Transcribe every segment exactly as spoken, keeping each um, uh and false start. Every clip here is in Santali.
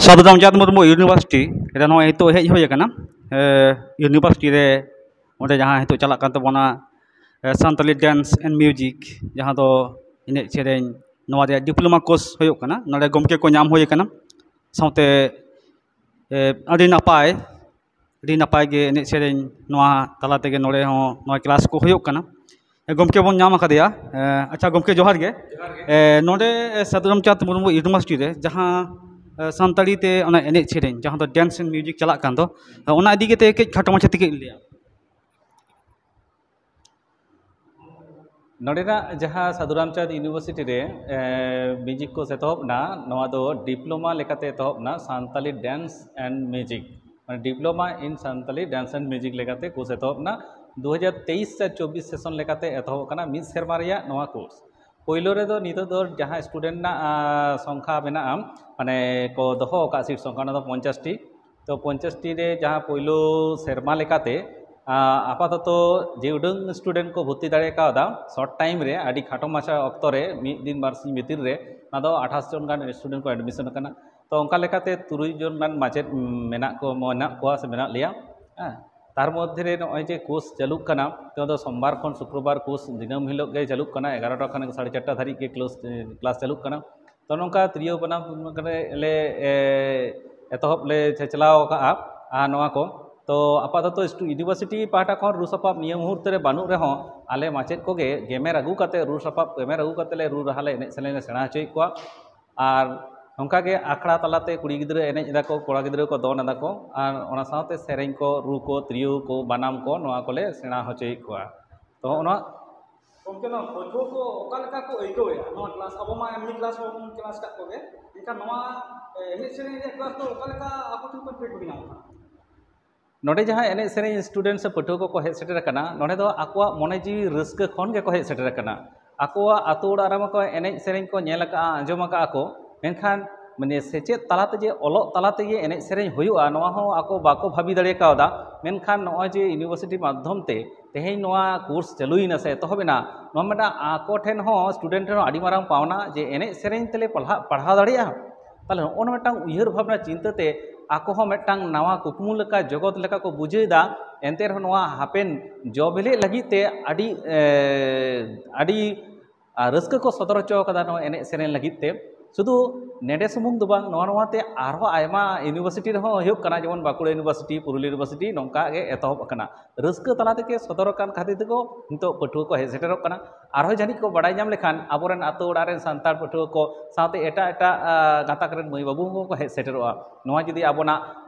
ᱥᱟᱹᱫᱷᱩ ᱨᱟᱢᱪᱟᱸᱫᱽ ᱢᱩᱨᱢᱩ ᱤᱭᱩᱱᱤᱵᱷᱟᱨᱥᱤᱴᱤ ᱨᱮ ᱱᱚᱜᱼᱚᱭ ᱱᱤᱛᱚᱜ ᱦᱮᱡ ᱦᱩᱭ ᱟᱠᱟᱱᱟ᱾ ᱮ, ᱤᱭᱩᱱᱤᱵᱷᱟᱨᱥᱤᱴᱤ ᱨᱮ ᱚᱸᱰᱮ ᱡᱟᱦᱟᱸ ᱱᱤᱛᱚᱜ ᱪᱟᱞᱟᱜ ᱠᱟᱱ ᱛᱟᱵᱚᱱᱟ, ᱮ, ᱥᱟᱱᱛᱟᱞᱤ dance and music, ᱡᱟᱦᱟᱸ ᱫᱚ ᱮᱱᱮᱡ ᱥᱮᱨᱮᱧ, ᱱᱚᱣᱟ ᱨᱮᱭᱟᱜ diploma course ᱦᱩᱭᱩᱜ ᱠᱟᱱᱟ᱾ ᱱᱚᱰᱮ ᱜᱚᱢᱠᱮ ᱠᱚ ᱧᱟᱢ ᱦᱩᱭ ᱟᱠᱟᱱᱟ, ᱥᱟᱶᱛᱮ, ᱮ, ᱟᱹᱰᱤ ᱱᱟᱯᱟᱭ, ᱟᱹᱰᱤ ᱱᱟᱯᱟᱭ ᱜᱮ ᱮᱱᱮᱡ ᱥᱮᱨᱮᱧ ᱱᱚᱣᱟ ᱛᱟᱞᱟ ᱛᱮᱜᱮ ᱱᱚᱰᱮ ᱦᱚᱸ ᱱᱚᱣᱟ ᱠᱞᱟᱥ ᱠᱚ ᱦᱩᱭᱩᱜ ᱠᱟᱱᱟ᱾ ᱮ, ᱜᱚᱢᱠᱮ ᱵᱚᱱ ᱧᱟᱢ ᱟᱠᱟᱫᱮᱭᱟ᱾ ᱮ, ᱟᱪᱪᱷᱟ ᱜᱚᱢᱠᱮ, ᱡᱚᱦᱟᱨ ᱜᱮ᱾ ᱡᱚᱦᱟᱨ ᱜᱮ᱾ ᱮ, ᱱᱚᱰᱮ, ᱮ, ᱥᱟᱹᱫᱷᱩ ᱨᱟᱢᱪᱟᱸᱫᱽ ᱢᱩᱨᱢᱩ ᱤᱭᱩᱱᱤᱵᱷᱟᱨᱥᱤᱴᱤ ᱨᱮ ᱡᱟᱦᱟᱸ, ᱮ, ᱥᱟᱱᱛᱟᱲᱤ ᱛᱮ ᱚᱱᱟ ᱮᱱᱮᱡ ᱥᱮᱨᱮᱧ, ᱡᱟᱦᱟᱸ ᱫᱚ dance and music ᱪᱟᱞᱟᱜ ᱠᱟᱱ ᱫᱚ, ᱮ, ᱚᱱᱟ ᱤᱫᱤ ᱠᱟᱛᱮ ᱠᱟᱹᱡ ᱠᱷᱟᱴᱚ ᱢᱟᱪᱷᱟ ᱛᱮ ᱠᱟᱹᱡ ᱞᱟᱹᱭᱟ᱾ ᱱᱚᱰᱮᱱᱟᱜ ᱡᱟᱦᱟᱸ ᱥᱟᱹᱫᱷᱩ ᱨᱟᱢᱪᱟᱸᱫᱽ ᱤᱭᱩᱱᱤᱵᱷᱟᱨᱥᱤᱴᱤ ᱨᱮ, ᱮ, ᱢᱤᱣᱡᱤᱠ ᱠᱳᱨᱥ ᱮᱛᱚᱦᱚᱵ ᱮᱱᱟ, ᱱᱚᱣᱟ ᱫᱚ ᱰᱤᱯᱞᱳᱢᱟ ᱞᱮᱠᱟᱛᱮ ᱮᱛᱚᱦᱚᱵ ᱮᱱᱟ, ᱥᱟᱱᱛᱟᱞᱤ dance and music, ᱢᱟᱱᱮ Diploma in Santali Dance and Music ᱞᱮᱠᱟᱛᱮ ᱠᱳᱨᱥ ᱮᱛᱚᱦᱚᱵ ᱮᱱᱟ᱾ ᱫᱩ ᱦᱟᱡᱟᱨ ᱛᱮᱭᱤᱥ ᱟᱨ ᱪᱚᱵᱵᱤᱥ ᱥᱮᱥᱚᱱ ᱞᱮᱠᱟᱛᱮ ᱮᱛᱚᱦᱚᱵ ᱟᱠᱟᱱᱟ, ᱢᱤᱫ ᱥᱮᱨᱢᱟ ᱨᱮᱭᱟᱜ ᱱᱚᱣᱟ ᱠᱳᱨᱥ᱾ ᱯᱳᱭᱞᱳ ᱨᱮᱫᱚ ᱱᱤᱛᱚᱜ ᱫᱚ ᱡᱟᱦᱟᱸ ᱥᱴᱩᱰᱮᱱᱴ ᱨᱮᱱᱟᱜ, ᱟ, ᱥᱚᱝᱠᱷᱟ ᱢᱮᱱᱟᱜᱼᱟ, ᱢᱟᱱᱮ ᱠᱚ ᱫᱚᱦᱚ ᱟᱠᱟᱫ ᱥᱤᱴ ᱥᱚᱝᱠᱷᱟ, ᱚᱱᱟ ᱫᱚ ᱯᱚᱧᱪᱟᱥ ᱴᱤ᱾ ᱛᱚ ᱯᱚᱧᱪᱟᱥ ᱴᱤ ᱨᱮ ᱡᱟᱦᱟᱸ ᱯᱳᱭᱞᱳ ᱥᱮᱨᱢᱟ ᱞᱮᱠᱟᱛᱮ ᱟᱯᱟᱛᱚᱛᱚ ᱡᱮ ᱩᱰᱟᱹᱝ ᱥᱴᱩᱰᱮᱱᱴ ᱠᱚ ᱵᱷᱚᱨᱛᱤ ᱫᱟᱲᱮ ᱠᱟᱣᱫᱟ ᱥᱚᱨᱴ ᱴᱟᱭᱤᱢ ᱨᱮ, ᱟᱹᱰᱤ ᱠᱷᱟᱴᱚ ᱢᱟᱪᱷᱟ ᱚᱠᱛᱚ ᱨᱮ, ᱢᱤᱫ ᱫᱤᱱ ᱵᱟᱨ ᱥᱤᱧ ᱵᱷᱤᱛᱤᱨ ᱨᱮ, ᱚᱱᱟ ᱫᱚ ᱟᱴᱷᱟᱥ ᱡᱚᱱ ᱜᱟᱱ ᱥᱴᱩᱰᱮᱱᱴ ᱠᱚ ᱮᱰᱢᱤᱥᱚᱱ ᱟᱠᱟᱱᱟ᱾ ᱛᱚ ᱚᱱᱠᱟ ᱞᱮᱠᱟᱛᱮ ᱛᱩᱨᱩᱭ ᱡᱚᱱ ᱜᱟᱱ ᱢᱟᱪᱮᱫ ᱢᱮᱱᱟᱜ ᱠᱚ, ᱢᱮᱱᱟᱜ ᱠᱚᱣᱟ ᱥᱮ ᱢᱮᱱᱟᱜ ᱞᱮᱭᱟ᱾ ᱦᱮᱸ, ᱛᱟᱨ ᱢᱚᱫᱽᱫᱷᱮ ᱨᱮ ᱱᱚᱜᱼᱚᱭ ᱡᱮ ᱠᱳᱨᱥ ᱪᱟᱹᱞᱩᱜ ᱠᱟᱱᱟ, ᱱᱚᱣᱟ ᱫᱚ ᱥᱳᱢᱵᱟᱨ ᱠᱷᱚᱱ ᱥᱩᱠᱨᱚᱵᱟᱨ ᱠᱳᱨᱥ ᱫᱤᱱᱟᱹᱢ ᱦᱤᱞᱳᱜ ᱜᱮ ᱪᱟᱹᱞᱩᱜ ᱠᱟᱱᱟ, ᱮᱜᱟᱨᱚᱴᱟ ᱠᱷᱚᱱ ᱥᱟᱲᱮ ᱪᱟᱨᱴᱟ ᱫᱷᱟᱹᱨᱤᱡ ᱜᱮ ᱠᱞᱟᱥ, ᱠᱞᱟᱥ ᱪᱟᱹᱞᱩᱜ ᱠᱟᱱᱟ᱾ ᱛᱚ ᱱᱚᱝᱠᱟ ᱛᱤᱨᱭᱳ ᱵᱟᱱᱟᱢ ᱞᱮ, ᱮ, ᱮᱛᱚᱦᱚᱵ ᱞᱮ ᱪᱟᱪᱞᱟᱣ ᱟᱠᱟᱫᱼᱟ᱾ ᱟᱨ ᱱᱚᱣᱟ ᱠᱚ ᱛᱚ ᱟᱯᱟᱛᱚᱛᱚ ᱥᱴᱩ-, ᱤᱭᱩᱱᱤᱵᱷᱟᱨᱥᱤᱴᱤ ᱯᱟᱦᱴᱟ ᱠᱷᱚᱱ ᱨᱩ ᱥᱟᱯᱟᱵ ᱱᱤᱭᱟᱹ ᱢᱩᱦᱩᱨᱛᱚ ᱨᱮ ᱵᱟᱹᱱᱩᱜ ᱨᱮᱦᱚᱸ, ᱟᱞᱮ ᱢᱟᱪᱮᱫ ᱠᱚᱜᱮ ᱜᱮᱢᱮᱨ ᱟᱹᱜᱩ ᱠᱟᱛᱮ, ᱨᱩ ᱥᱟᱯᱟᱵ ᱜᱮᱢᱮᱨ ᱟᱹᱜᱩ ᱠᱟᱛᱮ ᱞᱮ ᱨᱩ ᱨᱟᱦᱟ ᱞᱮ ᱮᱱᱮᱡ ᱥᱮᱨᱮᱧ ᱞᱮ ᱥᱮᱬᱟ ᱦᱚᱪᱚᱭᱮᱫ ᱠᱚᱣᱟ᱾ ᱟᱨ ᱚᱱᱠᱟᱜᱮ ᱟᱠᱷᱲᱟ ᱛᱟᱞᱟᱛᱮ ᱠᱩᱲᱤ ᱜᱤᱫᱽᱨᱟᱹ ᱮᱱᱮᱡ ᱮᱫᱟ ᱠᱚ, ᱠᱚᱲᱟ ᱜᱤᱫᱽᱨᱟᱹ ᱠᱚ ᱫᱚᱱ ᱮᱫᱟ ᱠᱚ, ᱟᱨ ᱚᱱᱟ ᱥᱟᱶᱛᱮ ᱥᱮᱨᱮᱧ ᱠᱚ, ᱨᱩ ᱠᱚ, ᱛᱤᱨᱭᱳ ᱠᱚ, ᱵᱟᱱᱟᱢ ᱠᱚ, ᱱᱚᱣᱟ ᱠᱚᱞᱮ ᱥᱮᱬᱟ ᱦᱚᱪᱚᱭᱮᱫ ᱠᱚᱣᱟ᱾ ᱛᱚ ᱱᱚᱣᱟ ᱜᱚᱢᱠᱮ, ᱱᱚᱣᱟ ᱯᱟᱹᱴᱷᱩᱣᱟᱹ ᱠᱚ ᱚᱠᱟ ᱞᱮᱠᱟ ᱠᱚ ᱟᱹᱭᱠᱟᱹᱣᱮᱫᱼᱟ ᱱᱚᱣᱟ ᱠᱞᱟᱥ? ᱟᱵᱚ ᱢᱟ ᱮᱢᱱᱤ ᱠᱞᱟᱥ ᱦᱚᱸᱵᱚᱱ ᱠᱞᱟᱥ ᱠᱟᱜ ᱠᱚᱜᱮ, ᱮᱱᱠᱷᱟᱱ ᱱᱚᱣᱟ, ᱮ, ᱮᱱᱮᱡ ᱥᱮᱨᱮᱧ ᱨᱮᱭᱟᱜ ᱠᱞᱟᱥ ᱫᱚ ᱚᱠᱟ ᱞᱮᱠᱟ ᱟᱠᱚ ᱴᱷᱮᱱ ᱠᱷᱚᱱ ᱯᱷᱤᱰᱵᱮᱠ ᱧᱟᱢᱚᱜ ᱠᱟᱱᱟ? ᱱᱚᱰᱮ ᱡᱟᱦᱟᱸ ᱮᱱᱮᱡ ᱥᱮᱨᱮᱧ ᱥᱴᱩᱰᱮᱱᱴ ᱥᱮ ᱯᱟᱹᱴᱷᱩᱣᱟᱹ ᱠᱚᱠᱚ ᱦᱮᱡ ᱥᱮᱴᱮᱨ ᱟᱠᱟᱱᱟ, ᱱᱚᱰᱮ ᱫᱚ ᱟᱠᱚᱣᱟᱜ ᱢᱚᱱᱮ ᱡᱤᱣᱤ ᱨᱟᱹᱥᱠᱟᱹ ᱠᱷᱚᱱ ᱜᱮᱠᱚ ᱦᱮᱡ ᱥᱮᱴᱮᱨ ᱟᱠᱟᱱᱟ᱾ ᱟᱠᱚᱣᱟᱜ ᱟᱹᱛᱩ ᱚᱲᱟᱜ ᱨᱮᱢᱟ ᱠᱚ ᱮᱱᱮᱡ ᱥᱮᱨᱮᱧ ᱠᱚ ᱧᱮᱞ ᱟᱠᱟᱫᱼᱟ, ᱟᱸᱡᱚᱢ ᱟᱠᱟᱫᱼᱟ ᱠᱚ, ᱢᱮᱱᱠᱷᱟᱱ ᱢᱟᱱᱮ ᱥᱮᱪᱮᱫ ᱛᱟᱞᱟ ᱛᱮ ᱡᱮ ᱚᱞᱚᱜ ᱛᱟᱞᱟ ᱛᱮᱜᱮ ᱮᱱᱮᱡ ᱥᱮᱨᱮᱧ ᱦᱩᱭᱩᱜᱼᱟ, ᱱᱚᱣᱟ ᱦᱚᱸ ᱟᱠᱚ ᱵᱟᱠᱚ ᱵᱷᱟᱹᱵᱤ ᱫᱟᱲᱮ ᱠᱟᱣᱫᱟ᱾ ᱢᱮᱱᱠᱷᱟᱱ ᱱᱚᱜᱼᱚᱭ ᱡᱮ ᱤᱭᱩᱱᱤᱵᱷᱟᱨᱥᱤᱴᱤ ᱢᱟᱫᱽᱫᱷᱚᱢ ᱛᱮ ᱛᱮᱦᱮᱧ ᱱᱚᱣᱟ ᱠᱳᱨᱥ ᱪᱟᱹᱞᱩᱭᱮᱱᱟ ᱥᱮ ᱮᱛᱚᱦᱚᱵ ᱮᱱᱟ, ᱱᱚᱣᱟ ᱢᱤᱫᱴᱟᱝ ᱟᱠᱚ ᱴᱷᱮᱱ ᱦᱚᱸ, ᱥᱴᱩᱰᱮᱱᱴ ᱴᱷᱮᱱ ᱦᱚᱸ ᱟᱹᱰᱤ ᱢᱟᱨᱟᱝ ᱯᱟᱣᱱᱟ ᱡᱮ ᱮᱱᱮᱡ ᱥᱮᱨᱮᱧ ᱛᱮᱞᱮ ᱯᱟᱲᱦᱟᱜ, ᱯᱟᱲᱦᱟᱣ ᱫᱟᱲᱮᱭᱟᱜᱼᱟ᱾ ᱛᱟᱦᱞᱮ ᱱᱚᱜᱼᱚ ᱱᱚᱣᱟ ᱢᱤᱫᱴᱟᱝ ᱩᱭᱦᱟᱹᱨ ᱵᱷᱟᱵᱽᱱᱟ ᱪᱤᱱᱛᱟᱹ ᱛᱮ ᱟᱠᱚ ᱦᱚᱸ ᱢᱤᱫᱴᱟᱝ ᱱᱟᱣᱟ ᱠᱩᱠᱢᱩ ᱞᱮᱠᱟ, ᱡᱚᱜᱚᱛ ᱞᱮᱠᱟ ᱠᱚ ᱵᱩᱡᱷᱟᱹᱣᱮᱫᱟ᱾ ᱮᱱᱛᱮ ᱨᱮᱦᱚᱸ ᱱᱚᱣᱟ ᱦᱟᱯᱮᱱ ᱡᱚ ᱵᱤᱞᱤᱜ ᱞᱟᱹᱜᱤᱫ ᱛᱮ ᱟᱹᱰᱤ, ᱮ, ᱟᱹᱰᱤ ᱟᱨ ᱨᱟᱹᱥᱠᱟᱹ ᱠᱚ ᱥᱚᱫᱚᱨ ᱦᱚᱪᱚ ᱠᱟᱫᱟ ᱱᱚᱣᱟ ᱮᱱᱮᱡ ᱥᱮᱨᱮᱧ ᱞᱟᱹᱜᱤᱫ ᱛᱮ᱾ ᱥᱩᱫᱷᱩ ᱱᱮᱰᱮ ᱥᱩᱢᱩᱝ ᱫᱚ ᱵᱟᱝ, ᱱᱚᱣᱟ, ᱱᱚᱣᱟ ᱛᱮ ᱟᱨᱦᱚᱸ ᱟᱭᱢᱟ ᱤᱭᱩᱱᱤᱵᱷᱟᱨᱥᱤᱴᱤ ᱨᱮᱦᱚᱸ ᱦᱩᱭᱩᱜ ᱠᱟᱱᱟ, ᱡᱮᱢᱚᱱ ᱵᱟᱸᱠᱩᱲᱟ ᱤᱭᱩᱱᱤᱵᱷᱟᱨᱥᱤᱴᱤ, ᱯᱩᱨᱩᱞᱤᱭᱟᱹ ᱤᱭᱩᱱᱤᱵᱷᱟᱨᱥᱤᱴᱤ, ᱱᱚᱝᱠᱟ ᱜᱮ ᱮᱛᱚᱦᱚᱵ ᱟᱠᱟᱱᱟ᱾ ᱨᱟᱹᱥᱠᱟᱹ ᱛᱟᱞᱟ ᱛᱮᱜᱮ ᱥᱚᱫᱚᱨ ᱟᱠᱟᱱ ᱠᱷᱟᱹᱛᱤᱨ ᱛᱮᱠᱚ ᱱᱤᱛᱚᱜ ᱯᱟᱹᱴᱷᱩᱣᱟᱹ ᱠᱚ ᱦᱮᱡ ᱥᱮᱴᱮᱨᱚᱜ ᱠᱟᱱᱟ᱾ ᱟᱨᱦᱚᱸ ᱡᱟᱹᱱᱤᱡ ᱠᱚ ᱵᱟᱲᱟᱭ ᱧᱟᱢ ᱞᱮᱠᱷᱟᱱ, ᱟᱵᱚᱨᱮᱱ ᱟᱛᱳ ᱚᱲᱟᱜ ᱨᱮᱱ ᱥᱟᱱᱛᱟᱲ ᱯᱟᱹᱴᱷᱩᱣᱟᱹ ᱠᱚ ᱥᱟᱶᱛᱮ ᱮᱴᱟᱜ ᱮᱴᱟᱜ, ᱟ, ᱜᱟᱛᱟᱠ ᱨᱮᱱ ᱢᱟᱹᱭ ᱵᱟᱹᱵᱩ ᱦᱚᱸᱠᱚ ᱦᱮᱡ ᱥᱮᱴᱮᱨᱚᱜᱼᱟ᱾ ᱱᱚᱣᱟ ᱡᱩᱫᱤ ᱟᱵᱚᱱᱟᱜ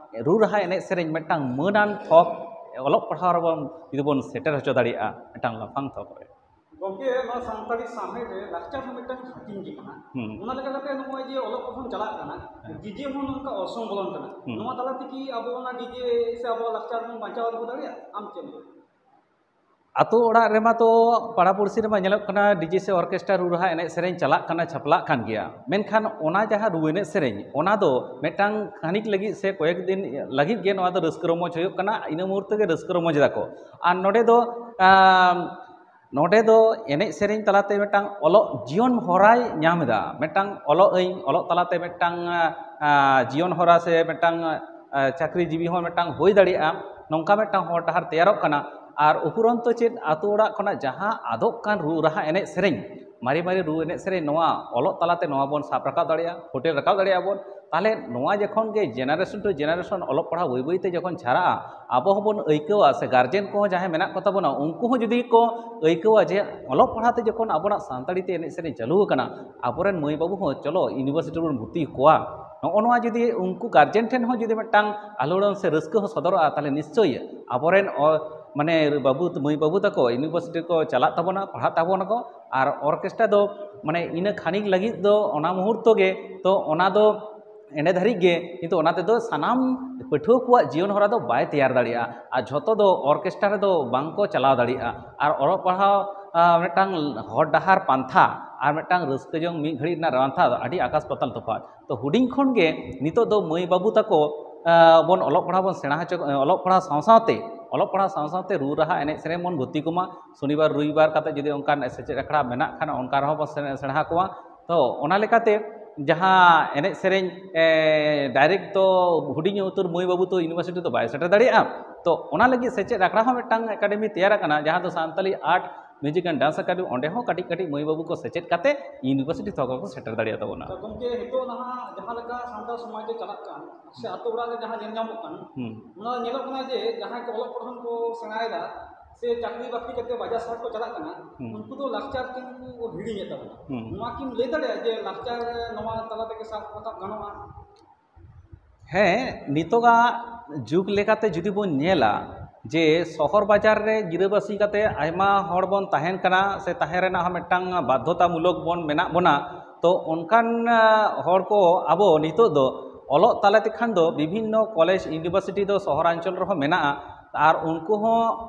ᱨᱩ ᱨᱟᱦᱟ ᱮᱱᱮᱡ ᱥᱮᱨᱮᱧ ᱢᱤᱫᱴᱟᱝ ᱢᱟᱹᱱᱟᱱ ᱛᱷᱚᱠ ᱚᱞᱚᱜ ᱯᱟᱲᱦᱟᱣ ᱨᱮᱵᱚᱱ ᱡᱩᱫᱤ ᱵᱚᱱ ᱥᱮᱴᱮᱨ ᱦᱚᱪᱚ ᱫᱟᱲᱮᱭᱟᱜᱼᱟ ᱢᱤᱫᱴᱟᱝ ᱞᱟᱯᱷᱟᱝ ᱛᱷᱚᱠ ᱨᱮ᱾ ᱜᱚᱢᱠᱮ, ᱱᱚᱣᱟ ᱥᱟᱱᱛᱟᱲᱤ ᱥᱟᱶᱦᱮᱫ ᱨᱮ ᱞᱟᱠᱪᱟᱨ ᱦᱚᱸ ᱢᱤᱫᱴᱟᱝ ᱦᱟᱹᱴᱤᱧ ᱜᱮ ᱠᱟᱱᱟ᱾ ᱦᱩᱸ᱾ ᱚᱱᱟ ᱞᱮᱠᱟ ᱠᱟᱛᱮ ᱱᱚᱜᱼᱚᱭ ᱡᱮ ᱚᱞᱚᱜ ᱯᱟᱲᱦᱟᱣ ᱪᱟᱞᱟᱜ ᱠᱟᱱᱟ, ᱦᱮᱸ᱾ ᱰᱤᱡᱮ ᱦᱚᱸ ᱱᱚᱝᱠᱟ ᱚᱨᱥᱚᱝ ᱵᱚᱞᱚᱱ ᱠᱟᱱᱟ᱾ ᱦᱩᱸ᱾ ᱱᱚᱣᱟ ᱛᱟᱞᱟ ᱛᱮᱜᱮ ᱟᱵᱚ ᱚᱱᱟ ᱰᱤᱡᱮ ᱥᱮ ᱟᱵᱚᱣᱟᱜ ᱞᱟᱠᱪᱟᱨ ᱵᱚᱱ ᱵᱟᱧᱪᱟᱣ ᱫᱚᱦᱚ ᱫᱟᱲᱮᱭᱟᱜᱼᱟ? ᱟᱢ ᱪᱮᱫ ᱮᱢ ᱞᱟᱹᱭᱟ? ᱟᱛᱳ ᱚᱲᱟᱜ ᱨᱮᱢᱟ ᱛᱚ ᱯᱟᱲᱟ ᱯᱩᱲᱥᱤ ᱨᱮᱢᱟ ᱧᱮᱞᱚᱜ ᱠᱟᱱᱟ, ᱰᱤᱡᱮ ᱥᱮ ᱚᱨᱠᱮᱥᱴᱨᱟ ᱨᱩ ᱨᱟᱦᱟ ᱮᱱᱮᱡ ᱥᱮᱨᱮᱧ ᱪᱟᱞᱟᱜ ᱠᱟᱱᱟ, ᱪᱷᱟᱯᱞᱟᱜ ᱠᱟᱱ ᱜᱮᱭᱟ, ᱢᱮᱱᱠᱷᱟᱱ ᱚᱱᱟ ᱡᱟᱦᱟᱸ ᱨᱩ ᱮᱱᱮᱡ ᱥᱮᱨᱮᱧ, ᱚᱱᱟ ᱫᱚ ᱢᱤᱫᱴᱟᱝ ᱠᱷᱟᱹᱱᱤᱠ ᱞᱟᱹᱜᱤᱫ ᱥᱮ ᱠᱚᱭᱮᱠ ᱫᱤᱱ ᱞᱟᱹᱜᱤᱫ ᱜᱮ ᱱᱚᱣᱟ ᱫᱚ ᱨᱟᱹᱥᱠᱟᱹ ᱨᱚᱢᱚᱡᱽ ᱦᱩᱭᱩᱜ ᱠᱟᱱᱟ, ᱤᱱᱟᱹ ᱢᱩᱦᱩᱨᱛᱚ ᱜᱮ ᱨᱟᱹᱥᱠᱟᱹ ᱨᱚᱢᱚᱡᱽ ᱫᱟᱠᱚ᱾ ᱟᱨ ᱱᱚᱰᱮ ᱫᱚ ᱟᱢ, ᱱᱚᱰᱮ ᱫᱚ ᱮᱱᱮᱡ ᱥᱮᱨᱮᱧ ᱛᱟᱞᱟᱛᱮ ᱢᱤᱫᱴᱟᱝ ᱚᱞᱚᱜ ᱡᱤᱭᱚᱱ ᱦᱚᱨᱟᱭ ᱧᱟᱢ ᱮᱫᱟ, ᱢᱤᱫᱴᱟᱝ ᱚᱞᱚᱜ ᱟᱹᱧ, ᱚᱞᱚᱜ ᱛᱟᱞᱟᱛᱮ ᱢᱤᱫᱴᱟᱝ ᱟᱸ, ᱡᱤᱭᱚᱱ ᱦᱚᱨᱟ ᱥᱮ ᱢᱤᱫᱴᱟᱝ ᱟᱸ, ᱪᱟᱹᱠᱨᱤ ᱡᱤᱵᱤ ᱦᱚᱸ ᱢᱤᱫᱴᱟᱝ ᱦᱩᱭ ᱫᱟᱲᱮᱭᱟᱜᱼᱟ, ᱱᱚᱝᱠᱟ ᱢᱤᱫᱴᱟᱝ ᱦᱚᱨ ᱰᱟᱦᱟᱨ ᱛᱮᱭᱟᱨᱚᱜ ᱠᱟᱱᱟ᱾ ᱟᱨ ᱩᱯᱩᱨᱚᱱᱛᱚ ᱪᱮᱫ ᱟᱛᱳ ᱚᱲᱟᱜ ᱠᱷᱚᱱᱟᱜ ᱡᱟᱦᱟᱸ ᱟᱫᱚᱜ ᱠᱟᱱ ᱨᱩ ᱨᱟᱦᱟ ᱮᱱᱮᱡ ᱥᱮᱨᱮᱧ, ᱢᱟᱨᱮ ᱢᱟᱨᱮ ᱨᱩ ᱮᱱᱮᱡ ᱥᱮᱨᱮᱧ, ᱱᱚᱣᱟ ᱚᱞᱚᱜ ᱛᱟᱞᱟᱛᱮ ᱱᱚᱣᱟ ᱵᱚᱱ ᱥᱟᱵ ᱨᱟᱠᱟᱵ ᱫᱟᱲᱮᱭᱟᱜᱼᱟ, ᱯᱷᱩᱴᱮᱞ ᱨᱟᱠᱟᱵ ᱫᱟᱲᱮᱭᱟᱜᱼᱟ ᱵᱚᱱ᱾ ᱛᱟᱦᱚᱞᱮ ᱱᱚᱣᱟ ᱡᱚᱠᱷᱚᱱ ᱜᱮ generation to generation ᱚᱞᱚᱜ ᱯᱟᱲᱦᱟᱣ ᱵᱟᱹᱭ ᱵᱟᱹᱭᱛᱮ ᱡᱚᱠᱷᱚᱱ ᱪᱷᱟᱨᱟᱜᱼᱟ, ᱟᱵᱚ ᱦᱚᱸᱵᱚᱱ ᱟᱹᱭᱠᱟᱹᱣᱟ ᱥᱮ ᱜᱟᱨᱡᱮᱱ ᱠᱚᱦᱚᱸ ᱡᱟᱦᱟᱸᱭ ᱢᱮᱱᱟᱜ ᱠᱚᱛᱟ ᱵᱚᱱᱟ, ᱩᱱᱠᱩ ᱦᱚᱸ ᱡᱩᱫᱤ ᱠᱚ ᱟᱹᱭᱠᱟᱹᱣᱟ ᱡᱮ ᱚᱞᱚᱜ ᱯᱟᱲᱦᱟᱣ ᱛᱮ ᱡᱚᱠᱷᱚᱱ ᱟᱵᱚᱱᱟᱜ ᱥᱟᱱᱛᱟᱲᱤ ᱛᱮ ᱮᱱᱮᱡ ᱥᱮᱨᱮᱧ ᱪᱟᱹᱞᱩ ᱟᱠᱟᱱᱟ, ᱟᱵᱚᱨᱮᱱ ᱢᱟᱹᱭ ᱵᱟᱹᱵᱩ ᱦᱚᱸ ᱪᱚᱞᱚ university ᱨᱮᱵᱚᱱ ᱵᱷᱚᱨᱛᱤ ᱠᱚᱣᱟ, ᱱᱚᱜᱼᱚ ᱱᱚᱣᱟ ᱡᱩᱫᱤ ᱩᱱᱠᱩ ᱜᱟᱨᱡᱮᱱ ᱴᱷᱮᱱ ᱦᱚᱸ ᱡᱩᱫᱤ ᱢᱤᱫᱴᱟᱝ ᱟᱞᱳᱲᱚᱱ ᱥᱮ ᱨᱟᱹᱥᱠᱟᱹ ᱦᱚᱸ ᱥᱚᱫᱚᱨᱚᱜᱼᱟ, ᱛᱟᱦᱚᱞᱮ ᱱᱤᱥᱪᱚᱭ ᱟᱵᱚᱨᱮᱱ ᱚ-, ᱢᱟᱱᱮ ᱵᱟᱹᱵᱩ, ᱢᱟᱹᱭ ᱵᱟᱹᱵᱩ ᱛᱟᱠᱚ university ᱠᱚ ᱪᱟᱞᱟᱜ ᱛᱟᱵᱚᱱᱟ, ᱯᱟᱲᱦᱟᱜ ᱛᱟᱵᱚᱱᱟᱠᱚ᱾ ᱟᱨ ᱚᱨᱠᱮᱥᱴᱨᱟ ᱫᱚ ᱢᱟᱱᱮ ᱤᱱᱟᱹ ᱠᱷᱟᱹᱱᱤᱠ ᱞᱟᱹᱜᱤᱫ ᱫᱚ, ᱚᱱᱟ ᱢᱩᱦᱩᱨᱛᱚ ᱜᱮ, ᱛᱚ ᱚᱱᱟ ᱫᱚ ᱮᱸᱰᱮ ᱫᱷᱟᱹᱨᱤᱡ ᱜᱮ, ᱠᱤᱱᱛᱩ ᱚᱱᱟ ᱛᱮᱫᱚ ᱥᱟᱱᱟᱢ ᱯᱟᱹᱴᱷᱩᱣᱟᱹ ᱠᱚᱣᱟᱜ ᱡᱤᱭᱚᱱ ᱦᱚᱨᱟ ᱫᱚ ᱵᱟᱭ ᱛᱮᱭᱟᱨ ᱫᱟᱲᱮᱭᱟᱜᱼᱟ᱾ ᱟᱨ ᱡᱷᱚᱛᱚ ᱫᱚ ᱚᱨᱠᱮᱥᱴᱨᱟ ᱨᱮᱫᱚ ᱵᱟᱝ ᱠᱚ ᱪᱟᱞᱟᱣ ᱫᱟᱲᱮᱭᱟᱜᱼᱟ᱾ ᱟᱨ ᱚᱞᱚᱜ ᱯᱟᱲᱦᱟᱣ, ᱟ, ᱢᱤᱫᱴᱟᱝ ᱦᱚᱨ ᱰᱟᱦᱟᱨ ᱯᱟᱱᱛᱷᱟ ᱟᱨ ᱢᱤᱫᱴᱟᱝ ᱨᱟᱹᱥᱠᱟᱹ ᱡᱚᱝ ᱢᱤᱫ ᱜᱷᱟᱹᱲᱤᱡ ᱨᱮᱱᱟᱜ ᱯᱟᱱᱛᱷᱟ ᱫᱚ ᱟᱹᱰᱤ ᱟᱠᱟᱥ ᱯᱟᱛᱟᱞ ᱛᱚᱯᱷᱟᱛ᱾ ᱛᱚ ᱦᱩᱰᱤᱧ ᱠᱷᱚᱱ ᱜᱮ ᱱᱤᱛᱚᱜ ᱫᱚ ᱢᱟᱹᱭ ᱵᱟᱹᱵᱩ ᱛᱟᱠᱚ, ᱟ, ᱵᱚᱱ ᱚᱞᱚᱜ ᱯᱟᱲᱦᱟᱣ ᱵᱚᱱ ᱥᱮᱬᱟ ᱦᱚᱪᱚ, ᱚᱞᱚᱜ ᱯᱟᱲᱦᱟᱣ ᱥᱟᱶ ᱥᱟᱶᱛᱮ, ᱚᱞᱚᱜ ᱯᱟᱲᱦᱟᱣ ᱥᱟᱶ ᱥᱟᱶᱛᱮ ᱨᱩ ᱨᱟᱦᱟ ᱮᱱᱮᱡ ᱥᱮᱨᱮᱧ ᱵᱚᱱ ᱵᱷᱚᱨᱛᱤ ᱠᱚᱢᱟ᱾ ᱥᱚᱱᱤᱵᱟᱨ ᱨᱚᱵᱤᱵᱟᱨ ᱠᱟᱛᱮ ᱡᱩᱫᱤ ᱚᱱᱠᱟᱱ ᱥᱮᱪᱮᱫ ᱟᱠᱷᱲᱟ ᱢᱮᱱᱟᱜ ᱠᱷᱟᱱ, ᱚᱱᱠᱟ ᱨᱮᱦᱚᱸ ᱵᱚᱱ ᱥᱮ-, ᱥᱮᱬᱟ ᱠᱚᱣᱟ᱾ ᱛᱚ ᱚᱱᱟ ᱞᱮᱠᱟᱛᱮ ᱡᱟᱦᱟᱸ ᱮᱱᱮᱡ ᱥᱮᱨᱮᱧ, ᱮ, direct ᱛᱚ ᱦᱩᱰᱤᱧ ᱩᱛᱟᱹᱨ ᱢᱟᱹᱭ ᱵᱟᱹᱵᱩ ᱛᱚ university ᱫᱚ ᱵᱟᱭ ᱥᱮᱴᱮᱨ ᱫᱟᱲᱮᱭᱟᱜᱼᱟ᱾ ᱛᱚ ᱚᱱᱟ ᱞᱟᱹᱜᱤᱫ ᱥᱮᱪᱮᱫ ᱟᱠᱷᱲᱟ ᱦᱚᱸ ᱢᱤᱫᱴᱟᱝ academy ᱛᱮᱭᱟᱨ ᱟᱠᱟᱱᱟ, ᱡᱟᱦᱟᱸ ᱫᱚ Santali art, music and dance academy᱾ ᱚᱸᱰᱮ ᱦᱚᱸ ᱠᱟᱹᱴᱤᱡ ᱠᱟᱹᱴᱤᱡ ᱢᱟᱹᱭ ᱵᱟᱹᱵᱩ ᱠᱚ ᱥᱮᱪᱮᱫ ᱠᱟᱛᱮ university ᱛᱷᱚᱠ ᱠᱚ ᱥᱮᱴᱮᱨ ᱫᱟᱲᱮᱭᱟᱜ ᱛᱟᱵᱚᱱᱟ᱾ ᱛᱚ ᱜᱚᱢᱠᱮ, ᱱᱤᱛᱚᱜ ᱱᱟᱦᱟᱜ ᱡᱟᱦᱟᱸ ᱞᱮᱠᱟ ᱥᱟᱱᱛᱟᱲ ᱥᱚᱢᱟᱡᱽ ᱨᱮ ᱪᱟᱞᱟᱜ ᱠᱟᱱ ᱥᱮ ᱟᱛᱳ ᱚᱲᱟᱜ ᱨᱮ ᱡᱟᱦᱟᱸ ᱧᱮᱞ ᱧᱟᱢᱚᱜ ᱠᱟᱱ, ᱦᱩᱸ᱾ ᱚᱱᱟ ᱧᱮᱞᱚᱜ ᱠᱟᱱᱟ ᱡᱮ ᱡᱟᱦᱟᱸᱭ ᱠᱚ ᱚᱞᱚᱜ ᱯᱟᱲᱦᱟᱜ ᱠᱚ ᱥᱮᱬᱟᱭᱮᱫᱟ ᱥᱮ ᱪᱟᱹᱠᱨᱤ ᱵᱟᱹᱠᱨᱤ ᱠᱟᱛᱮ ᱵᱟᱡᱟᱨ ᱥᱟᱦᱟᱨ ᱠᱚ ᱪᱟᱞᱟᱜ ᱠᱟᱱᱟ, ᱦᱩᱸ᱾ ᱩᱱᱠᱩ ᱫᱚ ᱞᱟᱠᱪᱟᱨ ᱠᱤᱱ ᱠᱚ ᱦᱤᱲᱤᱧᱮᱫ ᱛᱟᱵᱚᱱᱟ᱾ ᱦᱩᱸ᱾ ᱱᱚᱣᱟ ᱠᱤᱢ ᱞᱟᱹᱭ ᱫᱟᱲᱮᱭᱟᱜᱼᱟ ᱡᱮ ᱞᱟᱠᱪᱟᱨ ᱱᱚᱣᱟ ᱛᱟᱞᱟ ᱛᱮᱜᱮ ᱥᱟᱵ ᱨᱟᱠᱟᱵ ᱜᱟᱱᱚᱜᱼᱟ? ᱦᱮᱸ, ᱱᱤᱛᱚᱜᱟᱜ ᱡᱩᱜᱽ ᱞᱮᱠᱟᱛᱮ ᱡᱩᱫᱤ ᱵᱚᱱ ᱧᱮᱞᱟ, ᱡᱮ ᱥᱚᱦᱚᱨ ᱵᱟᱡᱟᱨ ᱨᱮ ᱜᱤᱨᱟᱹᱵᱟᱹᱥᱤ ᱠᱟᱛᱮ ᱟᱭᱢᱟ ᱦᱚᱲ ᱵᱚᱱ ᱛᱟᱦᱮᱱ ᱠᱟᱱᱟ, ᱥᱮ ᱛᱟᱦᱮᱸ ᱨᱮᱱᱟᱜ ᱦᱚᱸ ᱢᱤᱫᱴᱟᱝ ᱵᱟᱫᱽᱫᱷᱚᱛᱟᱢᱩᱞᱚᱠ ᱵᱚᱱ ᱢᱮᱱᱟᱜ ᱵᱚᱱᱟ, ᱛᱚ ᱚᱱᱠᱟᱱ, ᱟ, ᱦᱚᱲ ᱠᱚ ᱟᱵᱚ ᱱᱤᱛᱚᱜ ᱫᱚ ᱚᱞᱚᱜ ᱛᱟᱞᱟ ᱛᱮᱠᱷᱟᱱ ᱫᱚ ᱵᱤᱵᱷᱤᱱᱱᱚ ᱠᱚᱞᱮᱡᱽ, university ᱫᱚ ᱥᱚᱦᱚᱨᱟᱧᱪᱚᱞ ᱨᱮᱦᱚᱸ ᱢᱮᱱᱟᱜᱼᱟ, ᱟᱨ ᱩᱱᱠᱩ ᱦᱚᱸ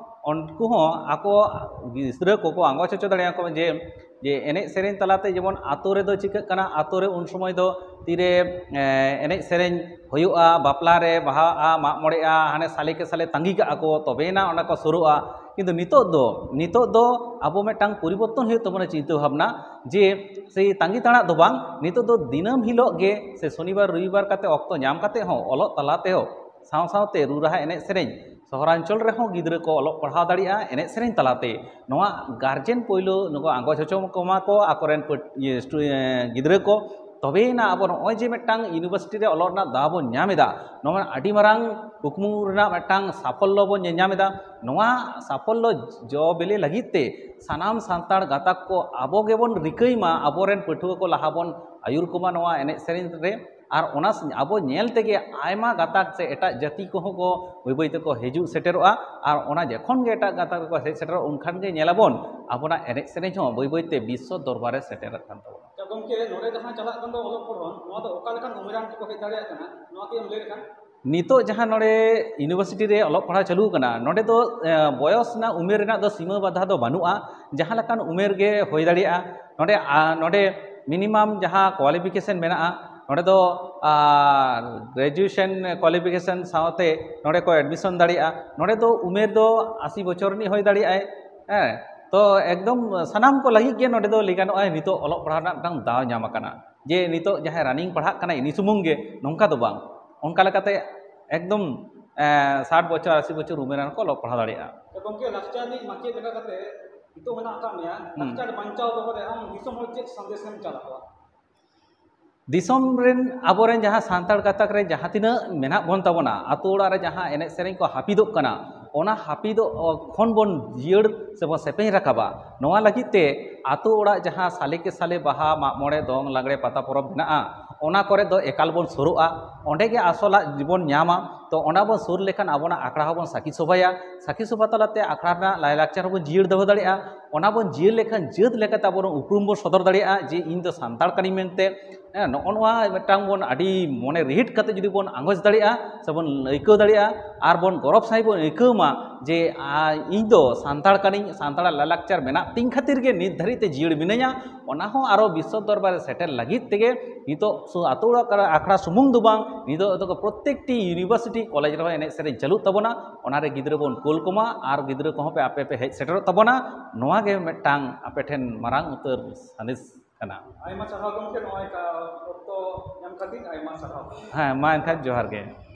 ᱩᱱᱠᱩ ᱦᱚᱸ ᱟᱠᱚ ᱜᱤᱫᱽᱨᱟᱹ ᱠᱚᱠᱚ ᱟᱸᱜᱚᱪ ᱦᱚᱪᱚ ᱫᱟᱲᱮᱭᱟᱠᱚᱣᱟ ᱡᱮ ᱡᱮ ᱮᱱᱮᱡ ᱥᱮᱨᱮᱧ ᱛᱟᱞᱟᱛᱮ ᱡᱮᱢᱚᱱ ᱟᱛᱳ ᱨᱮᱫᱚ ᱪᱤᱠᱟᱹᱜ ᱠᱟᱱᱟ, ᱟᱛᱳ ᱨᱮ ᱩᱱ ᱥᱚᱢᱚᱭ ᱫᱚ ᱛᱤᱨᱮ ᱮᱱᱮᱡ ᱥᱮᱨᱮᱧ ᱦᱩᱭᱩᱜᱼᱟ, ᱵᱟᱯᱞᱟ ᱨᱮ, ᱵᱟᱦᱟᱜᱼᱟ, ᱢᱟᱜ ᱢᱚᱬᱮᱜᱼᱟ, ᱦᱟᱱᱮ ᱥᱟᱞᱮ ᱠᱮ ᱥᱟᱞᱮ ᱛᱟᱺᱜᱤ ᱠᱟᱜᱼᱟ ᱠᱚ, ᱛᱚᱵᱮᱭᱮᱱᱟ ᱚᱸᱰᱮ ᱠᱚ ᱥᱩᱨᱩᱜᱼᱟ᱾ ᱠᱤᱱᱛᱩ ᱱᱤᱛᱚᱜ ᱫᱚ ᱱᱤᱛᱚᱜ ᱫᱚ ᱟᱵᱚ ᱢᱤᱫᱴᱟᱝ ᱯᱚᱨᱤᱵᱚᱨᱛᱚᱱ ᱦᱩᱭᱩᱜ ᱛᱟᱵᱚᱱᱟ ᱪᱤᱱᱛᱟᱹ ᱵᱷᱟᱵᱽᱱᱟ, ᱡᱮ ᱥᱮᱭ ᱛᱟᱺᱜᱤ ᱛᱟᱲᱟᱜ ᱫᱚ ᱵᱟᱝ, ᱱᱤᱛᱚᱜ ᱫᱚ ᱫᱤᱱᱟᱹᱢ ᱦᱤᱞᱳᱜ ᱜᱮ ᱥᱮ ᱥᱚᱱᱤᱵᱟᱨ ᱨᱚᱵᱤᱵᱟᱨ ᱠᱟᱛᱮ ᱚᱠᱛᱚ ᱧᱟᱢ ᱠᱟᱛᱮ ᱦᱚᱸ ᱚᱞᱚᱜ ᱛᱟᱞᱟ ᱛᱮᱦᱚᱸ ᱥᱟᱶ ᱥᱟᱶᱛᱮ ᱨᱩ ᱨᱟᱦᱟ ᱮᱱᱮᱡ ᱥᱮᱨᱮᱧ ᱥᱚᱦᱚᱨᱟᱧᱪᱚᱞ ᱨᱮᱦᱚᱸ ᱜᱤᱫᱽᱨᱟᱹ ᱠᱚ ᱚᱞᱚᱜ ᱯᱟᱲᱦᱟᱣ ᱫᱟᱲᱮᱭᱟᱜᱼᱟ ᱮᱱᱮᱡ ᱥᱮᱨᱮᱧ ᱛᱟᱞᱟᱛᱮ᱾ ᱱᱚᱣᱟ ᱜᱟᱨᱡᱮᱱ ᱯᱳᱭᱞᱳ ᱱᱩᱠᱩ ᱟᱸᱜᱚᱪ ᱦᱚᱪᱚ ᱠᱚᱢᱟ ᱠᱚ ᱟᱠᱚᱨᱮᱱ ᱯᱟᱹᱴ- ᱤᱭᱟᱹ ᱥᱴᱩ- ᱮ, ᱜᱤᱫᱽᱨᱟᱹ ᱠᱚ, ᱛᱚᱵᱮᱭᱮᱱᱟ ᱟᱵᱚ ᱱᱚᱜᱼᱚᱭ ᱡᱮ ᱢᱤᱫᱴᱟᱝ ᱤᱭᱩᱱᱤᱵᱷᱟᱨᱥᱤᱴᱤ ᱨᱮ ᱚᱞᱚᱜ ᱨᱮᱱᱟᱜ ᱫᱟᱣ ᱵᱚᱱ ᱧᱟᱢ ᱮᱫᱟ, ᱱᱚᱣᱟ ᱟᱹᱰᱤ ᱢᱟᱨᱟᱝ ᱠᱩᱠᱢᱩ ᱨᱮᱱᱟᱜ ᱢᱤᱫᱴᱟᱝ ᱥᱟᱯᱷᱚᱞᱞᱚ ᱵᱚᱱ ᱧᱮᱞ ᱧᱟᱢ ᱮᱫᱟ᱾ ᱱᱚᱣᱟ ᱥᱟᱯᱷᱚᱞᱞᱚ ᱡᱚ ᱵᱤᱞᱤ ᱞᱟᱹᱜᱤᱫ ᱛᱮ ᱥᱟᱱᱟᱢ ᱥᱟᱱᱛᱟᱲ ᱜᱟᱛᱟᱠ ᱠᱚ ᱟᱵᱚ ᱜᱮᱵᱚᱱ ᱨᱤᱠᱟᱹᱭ ᱢᱟ, ᱟᱵᱚᱨᱮᱱ ᱯᱟᱹᱴᱷᱩᱣᱟᱹ ᱠᱚ ᱞᱟᱦᱟ ᱵᱚᱱ ᱟᱹᱭᱩᱨ ᱠᱚᱢᱟ ᱱᱚᱣᱟ ᱮᱱᱮᱡ ᱥᱮᱨᱮᱧ ᱨᱮ᱾ ᱟᱨ ᱚᱱᱟ ᱥ- ᱟᱵᱚ ᱧᱮᱞ ᱛᱮᱜᱮ ᱟᱭᱢᱟ ᱜᱟᱛᱟᱠ ᱥᱮ ᱮᱴᱟᱜ ᱡᱟᱹᱛᱤ ᱠᱚᱦᱚᱸ ᱠᱚ ᱵᱟᱹᱭ ᱵᱟᱹᱭ ᱛᱮᱠᱚ ᱦᱤᱡᱩᱜ ᱥᱮᱴᱮᱨᱚᱜᱼᱟ᱾ ᱟᱨ ᱚᱱᱟ ᱡᱚᱠᱷᱚᱱ ᱜᱮ ᱮᱴᱟᱜ ᱜᱟᱛᱟᱠ ᱠᱚ ᱦᱮᱡ ᱥᱮᱴᱮᱨᱚᱜᱼᱟ, ᱩᱱᱠᱷᱟᱱ ᱜᱮ ᱧᱮᱞᱟᱵᱚᱱ ᱟᱵᱚᱱᱟᱜ ᱮᱱᱮᱡ ᱥᱮᱨᱮᱧ ᱦᱚᱸ ᱵᱟᱹᱭ ᱵᱟᱹᱭ ᱛᱮ ᱵᱤᱥᱥᱚ ᱫᱚᱨᱵᱟᱨ ᱨᱮ ᱥᱮᱴᱮᱨᱚᱜ ᱠᱟᱱ ᱛᱟᱵᱚᱱᱟ᱾ ᱟᱪᱪᱷᱟ ᱜᱚᱢᱠᱮ, ᱱᱚᱰᱮ ᱡᱟᱦᱟᱸ ᱪᱟᱞᱟᱜ ᱠᱟᱱ ᱫᱚ ᱚᱞᱚᱜ ᱯᱟᱲᱦᱟᱣ, ᱱᱚᱣᱟ ᱫᱚ ᱚᱠᱟ ᱞᱮᱠᱟᱱ ᱩᱢᱮᱨᱟᱱ ᱠᱚᱠᱚ ᱦᱮᱡ ᱫᱟᱲᱮᱭᱟᱜ ᱠᱟᱱᱟ, ᱱᱚᱣᱟ ᱠᱤ ᱮᱢ ᱞᱟᱹᱭ ᱞᱮᱠᱷᱟᱱ? ᱱᱤᱛᱚᱜ ᱡᱟᱦᱟᱸ ᱱᱚᱰᱮ ᱤᱭᱩᱱᱤᱵᱷᱟᱨᱥᱤᱴᱤ ᱨᱮ ᱚᱞᱚᱜ ᱯᱟᱲᱦᱟᱣ ᱪᱟᱹᱞᱩ ᱠᱟᱱᱟ, ᱱᱚᱰᱮ ᱫᱚ ᱮ, ᱵᱚᱭᱚᱥ ᱨᱮᱱᱟᱜ ᱩᱢᱮᱨ ᱨᱮᱱᱟᱜ ᱫᱚ ᱥᱤᱢᱟᱹ ᱵᱟᱫᱷᱟ ᱫᱚ ᱵᱟᱹᱱᱩᱜᱼᱟ᱾ ᱡᱟᱦᱟᱸ ᱞᱮᱠᱟᱱ ᱩᱢᱮᱨ ᱜᱮ ᱦᱩᱭ ᱫᱟᱲᱮᱭᱟᱜᱼᱟ᱾ ᱱᱚᱰᱮ ᱟ, ᱱᱚᱰᱮ ᱢᱤᱱᱤᱢᱟᱢ ᱡᱟᱦᱟᱸ ᱠᱳᱣᱟᱞᱤᱯᱷᱤᱠᱮᱥᱚᱱ ᱢᱮᱱᱟᱜᱼᱟ, ᱱᱚᱰᱮ ᱫᱚ ᱜᱨᱮᱡᱩᱭᱮᱥᱚᱱ ᱠᱳᱣᱟᱞᱤᱯᱷᱤᱠᱮᱥᱚᱱ ᱥᱟᱶᱛᱮ ᱱᱚᱰᱮ ᱠᱚ ᱮᱰᱢᱤᱥᱚᱱ ᱫᱟᱲᱮᱭᱟᱜᱼᱟ᱾ ᱱᱚᱰᱮ ᱫᱚ ᱩᱢᱮᱨ ᱫᱚ ᱟᱥᱤ ᱵᱚᱪᱷᱚᱨ ᱨᱤᱱᱤᱡ ᱦᱩᱭ ᱫᱟᱲᱮᱭᱟᱜᱼᱟᱭ᱾ ᱦᱮᱸ, ᱛᱚ ᱮᱠᱫᱚᱢ ᱥᱟᱱᱟᱢ ᱠᱚ ᱞᱟᱹᱜᱤᱫ ᱜᱮ ᱱᱚᱰᱮ ᱫᱚ ᱞᱟᱹᱭ ᱜᱟᱱᱚᱜᱼᱟ ᱱᱤᱛᱚᱜ ᱚᱞᱚᱜ ᱯᱟᱲᱦᱟᱣ ᱨᱮᱱᱟᱜ ᱢᱤᱫᱴᱟᱝ ᱫᱟᱣ ᱧᱟᱢ ᱟᱠᱟᱱᱟ, ᱡᱮ ᱱᱤᱛᱚᱜ ᱡᱟᱦᱟᱸᱭ ᱨᱟᱱᱤᱝ ᱯᱟᱲᱦᱟᱜ ᱠᱟᱱᱟᱭ ᱩᱱᱤ ᱥᱩᱢᱩᱝ ᱜᱮ, ᱱᱚᱝᱠᱟ ᱫᱚ ᱵᱟᱝ᱾ ᱚᱱᱠᱟ ᱞᱮᱠᱟᱛᱮ ᱮᱠᱫᱚᱢ ᱮ, ᱥᱟᱴ ᱵᱚᱪᱷᱚᱨ ᱟᱥᱤ ᱵᱚᱪᱷᱚᱨ ᱩᱢᱮᱨᱟᱱ ᱠᱚ ᱚᱞᱚᱜ ᱯᱟᱲᱦᱟᱣ ᱫᱟᱲᱮᱭᱟᱜᱼᱟ᱾ ᱛᱚ ᱜᱚᱢᱠᱮ, ᱞᱟᱠᱪᱟᱨ ᱨᱤᱱᱤᱡ ᱢᱟᱪᱮᱫ ᱞᱮᱠᱟ ᱠᱟᱛᱮ ᱱᱤᱛᱚᱜ ᱢᱮᱱᱟᱜ ᱟᱠᱟᱫ ᱢᱮᱭᱟ, ᱦᱩᱸ᱾ ᱞᱟᱠᱪᱟᱨ ᱵᱟᱧᱪᱟᱣ ᱫᱚᱦᱚ ᱨᱮ ᱟᱢ ᱫᱤᱥᱚᱢ ᱦᱚᱲ ᱪᱮᱫ ᱥᱟᱸᱫᱮᱥ ᱮᱢ ᱪᱟᱞ ᱟᱠᱚᱣᱟ? ᱫᱤᱥᱚᱢ ᱨᱮᱱ ᱟᱵᱚᱨᱮᱱ ᱡᱟᱦᱟᱸ ᱥᱟᱱᱛᱟᱲ ᱜᱟᱛᱟᱠ ᱨᱮ ᱡᱟᱦᱟᱸ ᱛᱤᱱᱟᱹᱜ ᱢᱮᱱᱟᱜ ᱵᱚᱱ ᱛᱟᱵᱚᱱᱟ, ᱟᱛᱳ ᱚᱲᱟᱜ ᱨᱮ ᱡᱟᱦᱟᱸ ᱮᱱᱮᱡ ᱥᱮᱨᱮᱧ ᱠᱚ ᱦᱟᱹᱯᱤᱫᱚᱜ ᱠᱟᱱᱟ, ᱚᱱᱟ ᱦᱟᱹᱯᱤᱫᱚᱜ ᱠᱷᱚᱱ ᱵᱚᱱ ᱡᱤᱭᱟᱹᱲ ᱥᱮᱵᱚᱱ ᱥᱮᱯᱮᱧ ᱨᱟᱠᱟᱵᱟ᱾ ᱱᱚᱣᱟ ᱞᱟᱹᱜᱤᱫ ᱛᱮ ᱟᱛᱳ ᱚᱲᱟᱜ ᱡᱟᱦᱟᱸ ᱥᱟᱞᱮ ᱠᱮ ᱥᱟᱞᱮ ᱵᱟᱦᱟ, ᱢᱟᱜ ᱢᱚᱬᱮ, ᱫᱚᱝ, ᱞᱟᱜᱽᱲᱮ, ᱯᱟᱛᱟ ᱯᱚᱨᱚᱵᱽ ᱢᱮᱱᱟᱜᱼᱟ, ᱚᱱᱟ ᱠᱚᱨᱮ ᱫᱚ ᱮᱠᱟᱞ ᱵᱚᱱ ᱥᱩᱨᱩᱜᱼᱟ᱾ ᱚᱸᱰᱮ ᱜᱮ ᱟᱥᱚᱞᱟᱜ ᱵᱚᱱ ᱧᱟᱢᱟ᱾ ᱛᱚ ᱚᱱᱟ ᱵᱚᱱ ᱥᱩᱨ ᱞᱮᱠᱷᱟᱱ ᱟᱵᱚᱱᱟᱜ ᱟᱠᱷᱲᱟ ᱦᱚᱸᱵᱚᱱ ᱥᱟᱹᱠᱷᱤ ᱥᱚᱵᱷᱟᱭᱟ, ᱥᱟᱹᱠᱷᱤ ᱥᱚᱵᱷᱟ ᱛᱟᱞᱟᱛᱮ ᱟᱠᱷᱲᱟ ᱨᱮᱱᱟᱜ ᱞᱟᱭᱼᱞᱟᱠᱪᱟᱨ ᱦᱚᱸᱵᱚᱱ ᱡᱤᱭᱟᱹᱲ ᱫᱚᱦᱚ ᱫᱟᱲᱮᱭᱟᱜᱼᱟ᱾ ᱚᱱᱟ ᱵᱚᱱ ᱡᱤᱭᱟᱹᱲ ᱞᱮᱠᱷᱟᱱ ᱡᱟᱹᱛ ᱞᱮᱠᱟᱛᱮ ᱟᱵᱚ ᱩᱯᱨᱩᱢ ᱵᱚᱱ ᱥᱚᱫᱚᱨ ᱫᱟᱲᱮᱭᱟᱜᱼᱟ ᱡᱮ ᱤᱧ ᱫᱚ ᱥᱟᱱᱛᱟᱲ ᱠᱟᱹᱱᱟᱹᱧ ᱢᱮᱱᱛᱮ᱾ ᱦᱮᱸ, ᱱᱚᱜᱼᱚ ᱱᱚᱣᱟ ᱢᱤᱫᱴᱟᱝ ᱵᱚᱱ ᱟᱹᱰᱤ ᱢᱚᱱᱮ ᱨᱤᱦᱤᱴ ᱠᱟᱛᱮ ᱡᱩᱫᱤ ᱵᱚᱱ ᱟᱸᱜᱚᱪ ᱫᱟᱲᱮᱭᱟᱜᱼᱟ ᱥᱮ ᱵᱚᱱ ᱟᱹᱭᱠᱟᱹᱣ ᱫᱟᱲᱮᱭᱟᱜᱼᱟ ᱟᱨ ᱵᱚᱱ ᱜᱚᱨᱚᱵᱽ ᱥᱟᱺᱦᱤᱡ ᱵᱚᱱ ᱟᱹᱭᱠᱟᱹᱣ ᱢᱟ ᱡᱮ ᱟᱨ ᱤᱧ ᱫᱚ ᱥᱟᱱᱛᱟᱲ ᱠᱟᱹᱱᱟᱹᱧ, ᱥᱟᱱᱛᱟᱲᱟᱜ ᱞᱟᱭᱼᱞᱟᱠᱪᱟᱨ ᱢᱮᱱᱟᱜ ᱛᱤᱧ ᱠᱷᱟᱹᱛᱤᱨ ᱜᱮ ᱱᱤᱛ ᱫᱷᱟᱹᱨᱤᱡ ᱛᱮ ᱡᱤᱭᱟᱹᱲ ᱢᱤᱱᱟᱹᱧᱟ, ᱚᱱᱟ ᱦᱚᱸ ᱟᱨᱚ ᱵᱤᱥᱥᱚ ᱫᱚᱨᱵᱟᱨ ᱨᱮ ᱥᱮᱴᱮᱨ ᱞᱟᱹᱜᱤᱫ ᱛᱮᱜᱮ ᱱᱤᱛᱚᱜ ᱥᱩ-, ᱟᱛᱳ ᱚᱲᱟᱜ ᱟᱠᱷᱲᱟ ᱥᱩᱢᱩᱝ ᱫᱚ ᱵᱟᱝ, ᱱᱤᱛᱚᱜ ᱫᱚ ᱯᱨᱚᱛᱮᱠᱴᱤ university college ᱨᱮᱦᱚᱸ ᱮᱱᱮᱡ ᱥᱮᱨᱮᱧ ᱪᱟᱹᱞᱩᱜ ᱛᱟᱵᱚᱱᱟ᱾ ᱚᱱᱟᱨᱮ ᱜᱤᱫᱽᱨᱟᱹ ᱵᱚᱱ ᱠᱳᱞ ᱠᱚᱢᱟ ᱟᱨ ᱜᱤᱫᱽᱨᱟᱹ ᱠᱚᱦᱚᱸ ᱯᱮ ᱟᱯᱮ ᱯᱮ ᱦᱮᱡ ᱥᱮᱴᱮᱨᱚᱜ ᱛᱟᱵᱚᱱᱟ᱾ ᱱᱚᱣᱟ ᱜᱮ ᱢᱤᱫᱴᱟᱝ ᱟᱯᱮ ᱴᱷᱮᱱ ᱢᱟᱨᱟᱝ ᱩᱛᱟᱹᱨ ᱥᱟᱸᱫᱮᱥ ᱠᱟᱱᱟ᱾ ᱟᱭᱢᱟ ᱥᱟᱨᱦᱟᱣ ᱜᱚᱢᱠᱮ, ᱱᱚᱣᱟ ᱚᱠᱛᱚ ᱧᱟᱢ ᱠᱷᱟᱹᱛᱤᱨ ᱟᱭᱢᱟ ᱥᱟᱨᱦᱟᱣ᱾ ᱦᱮᱸ, ᱢᱟ ᱮᱱᱠᱷᱟᱱ ᱡᱚᱦᱟᱨ ᱜᱮ᱾